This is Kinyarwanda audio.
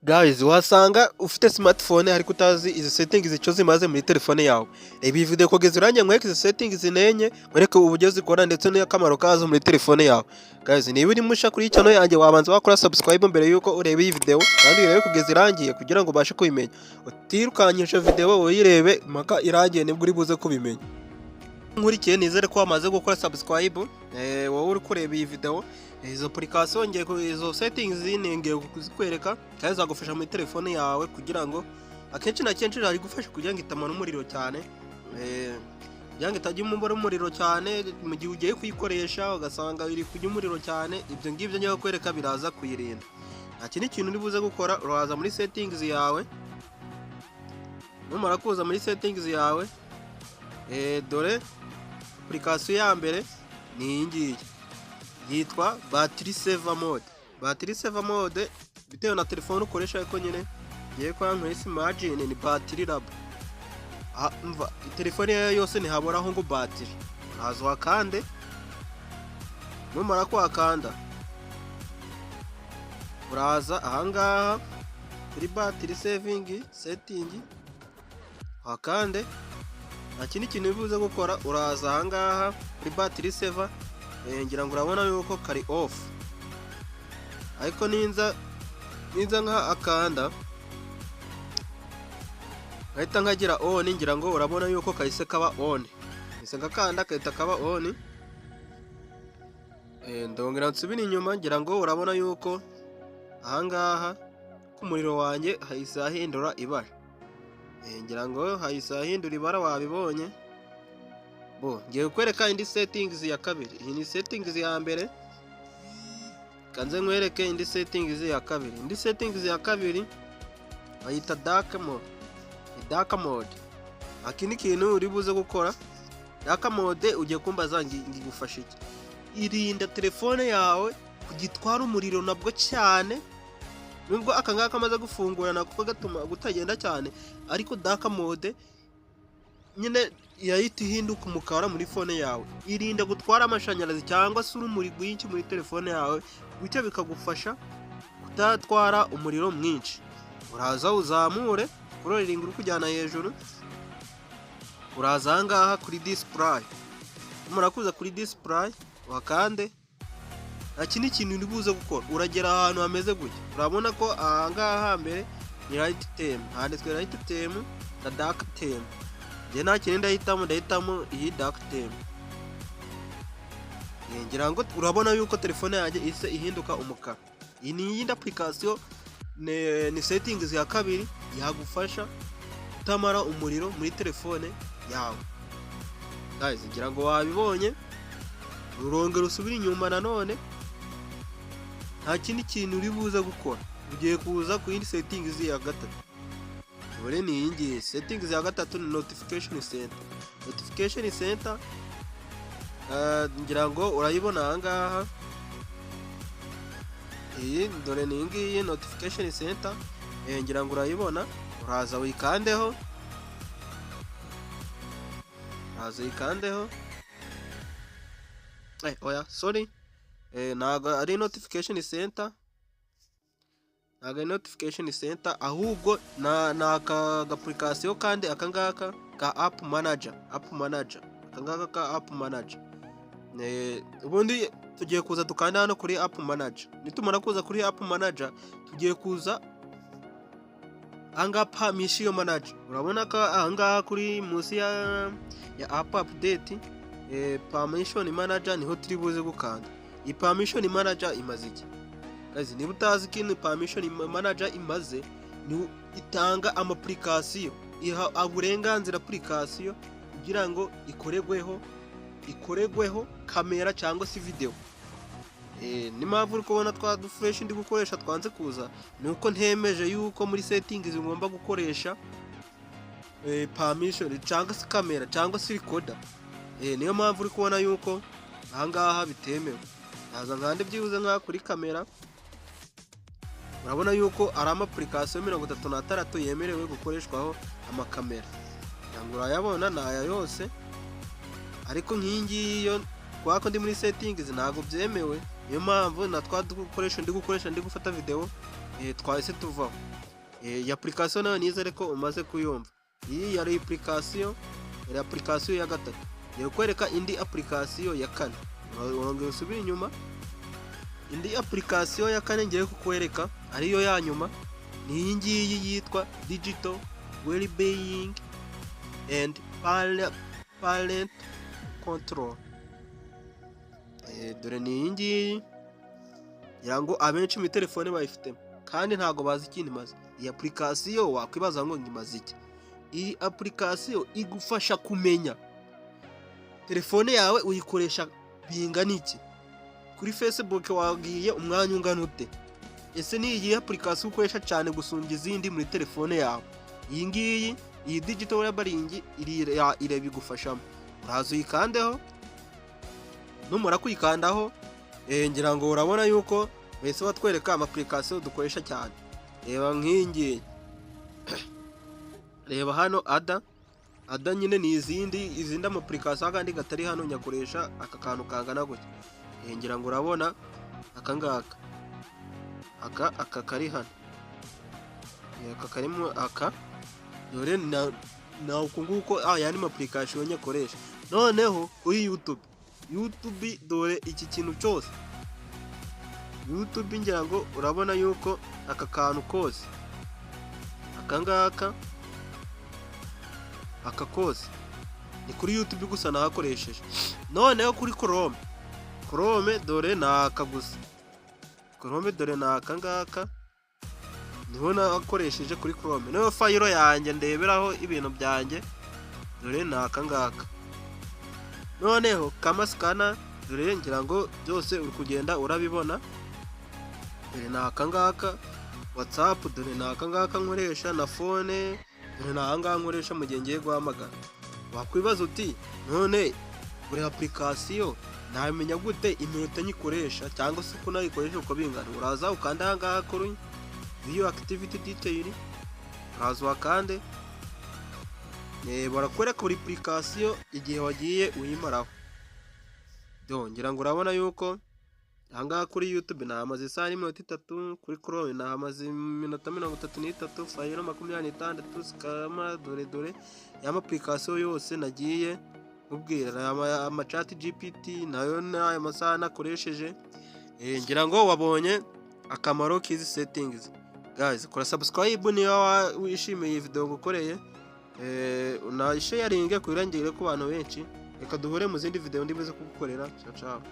Guys, wasanga ufite smartphone ariko utazi izi settings icyo zimaze muri telefone yawe. Reba iyi video kugeza irangiye, nkwereke izi settings nenye, nkwereke uburyo zikora ndetse n'akamaro kazo muri telefone yawe. Guys, niba uri musha kuri channel yanjye, wabanza wakora subscribe mbere yuko ureba iyi video, kandi urebe kugeza irangiye kugira ngo ubashe kubimenya. Utirukanyisha video, uyirebe mpaka irangiye, nibwo uri buze kubimenya. Nkurikiye, nizere ko wamaze gukora subscribe. Wowe uri kureba iyi video, izo application ngiye izo settings ngiye kuzikwereka kandi zagufasha muri telefone yawe, kugira ngo akenshi na kenshi zari gufasha kugira ngo itamara umuriro cyane, kugira ngo itajya umubara umuriro cyane mu gihe ugiye kuyikoresha ugasanga iri kujya umuriro cyane. Ibyo ngibyo ngiye kukwereka biraza kuyirinda. Nta kindi kintu uri buze gukora, uraza muri settings yawe. Numara kuza muri settings yawe, dore application ya mbere ni iyi ngiyi yitwa battery saver mode. Battery saver mode, bitewe na telefone ukoresha, ariko nyine ngiye kwa nkoresha Imagine ni battery lab. Mva telefone yayo yose ntihaboraho ngo battery. Uraza wakande, numara kuhakanda uraza ahangaha kuri battery saving setting wakande. Nta kindi kintu uri buze gukora, uraza ahangaha kuri battery saver. Ngira ngo urabona yuko kari off, ariko ninza nka akanda nkahita nkagira on, ngira ngo urabona yuko kahise kaba on. Kahise ngakanda kahita kaba on. Ndongera nsubira inyuma, ngira ngo urabona yuko ahangaha ku muriro wanjye hahise hahindura ibara. Ngira ngo hahise hahindura ibara, wabibonye. Bo ngiye kukwereka indi settings ya kabiri. Iyi ni settings ya mbere, kanze nkwereke indi settings ya kabiri. Indi settings ya kabiri bayita dark mode. Ni dark mode. Nta kindi kintu uri buze gukora. Dark mode, ugiye kumbaza ngo igufasha iki? Irinda telefone yawe kugitwara umuriro nabwo cyane. Nubwo aka ngaka kamaze gufungura nako gatuma gutagenda cyane, ariko dark mode nyine yahita ihinduka umukara muri phone yawe. Irinda gutwara amashanyarazi cyangwa se urumuri rwinshi muri telefone yawe, bityo bikagufasha kutatwara umuriro mwinshi. Uraza uzamure scrolling uri kujyana hejuru, uraza aha ngaha kuri display. Numara kuza kuri display wakande, nta kindi kintu uri buze gukora, uragera ahantu hameze gutya. Urabona ko aha ngaha hambere ni light theme, handitswe light theme na dark theme. Njye nta kindi ndahitamo, ndahitamo iyi dark theme. Ngira ngo urabona yuko telefone yanjye ihise ihinduka umukara. Iyi ni iyindi application, ni settings ya kabiri yagufasha kutamara umuriro muri telefone yawe. Guys, ngira ngo wabibonye. Urongera usubire inyuma nanone, nta kindi kintu uri buze gukora, ugiye kuza ku yindi settings ya gatatu. Dore ni iyi ngiyi settings ya gatatu, ni notification center. Notification center, ngira ngo urayibona aha ngaha. Iyi dore ni iyi ngiyi notification center. Ngira ngo urayibona. Uraza wikandeho, uraza wikandeho. Oya, sorry, ntabwo ari notification center, ntabwo ari notification center, ahubwo ni aka application kandi aka ngaka ka app manager. App manager, aka ngaka ka app manager. Ubundi tugiye kuza dukanda hano kuri app manager. Nitumara kuza kuri app manager, tugiye kuza ahangaha permission manager. Urabona ko ahangaha kuri munsi ya app update, permission manager, niho turi buze gukanda. Iyi permission manager imaze iki? Guys, niba utazi ikintu permission manager imaze, ni itanga ama application, iha uburenganzira application kugira ngo ikoregweho kamera cyangwa se video. Ni mpamvu uri kubona twa duflèche ndi gukoresha twanze kuza, ni uko ntemeje yuko muri settings ngomba gukoresha permission cyangwa se kamera cyangwa se recorder. Niyo mpamvu uri kubona yuko ahangaha bitemewe. Naza nkande byibuze nka kuri kamera, urabona yuko ari ama application 36 yemerewe gukoreshwaho amakamera. Ngira ngo urayabona, ni aya yose. Ariko nk'iyi ngiyi yo, kubera ko ndi muri settings, ntabwo byemewe. Niyo mpamvu na twa dukoresho ndi gukoresha ndi gufata video Twahise tuvaho. Iyi application nayo nizere ko umaze kuyumva. Iyi yari application ya gatatu. Ngiye kukwereka indi application ya kane. Urongera usubire inyuma. Indi application ya kane ngiye kukwereka, ariyo ya nyuma, ni iyi ngiyi yitwa Digital Wellbeing and Parent Control. Dore ni iyi ngiyi. Ngira ngo abenshi muri telefone bayifitemo kandi ntabwo bazi ikintu imaze. Iyi application wakwibaza ngo imaze iki? Iyi application igufasha kumenya telefone yawe uyikoresha bingana iki, kuri Facebook wagiye umwanya ungana ute, ese ni iyihe application ukoresha cyane gusumbya izindi muri telefone yawe. Iyi ngiyi, iyi Digital Wellbeing irabigufashamo. Uraza uyikandeho. Numara kuyikandaho, ngira ngo urabona yuko bahise batwereka ama application dukoresha cyane. Reba nk'iyi ngiyi, reba hano other nyine ni izindi ama application akandi gatari hano nyakoresha aka kantu kangana gutya. Ngira ngo urabona aka ngaka, aka kari hano, aka karimo aka. Dore na uku nguko aya ni application nyakoresha. Noneho kuri YouTube, dore iki kintu cyose YouTube. Ngira ngo urabona yuko aka kantu kose, aka ngaka, aka kose ni kuri YouTube gusa nahakoresheje. Noneho kuri Chrome, dore ni aka gusa. Chrome dore ni aka ngaka, niho nakoresheje kuri Chrome. Niyo file yanjye ndeberaho ibintu byanjye, dore ni aka ngaka. Noneho Cam Scanner, dore ngira ngo byose uri kugenda urabibona, dore ni aka ngaka. WhatsApp dore ni aka ngaka nkoresha, na phone dore ni aha ngaha nkoresha mu gihe ngiye guhamagara. Wakwibaza uti: "None buri application namenya gute iminota nyikoresha cyangwa se uko nayikoresha uko bingana?" Uraza ukanda aha ngaha kuri View Activity Detail. Uraza uhakande, barakwereka buri application igihe wagiye uyimaraho. Ngira ngo urabona yuko aha ngaha kuri YouTube nahamaze isaha n'iminota 3, kuri Chrome nahamaze iminota 33, file 26, Scanner. Dore ya ma application yose nagiye nkubwira, ama ChatGPT nayo ni aya masaha nakoresheje. Ngira ngo wabonye akamaro k'izi settings. Guys, kora subscribe niba wishimiye iyi video ngukoreye, unayisharinge kugira ngo igere ku bantu benshi. Reka duhure mu zindi video ndibuze kugukorera. Ciao ciao.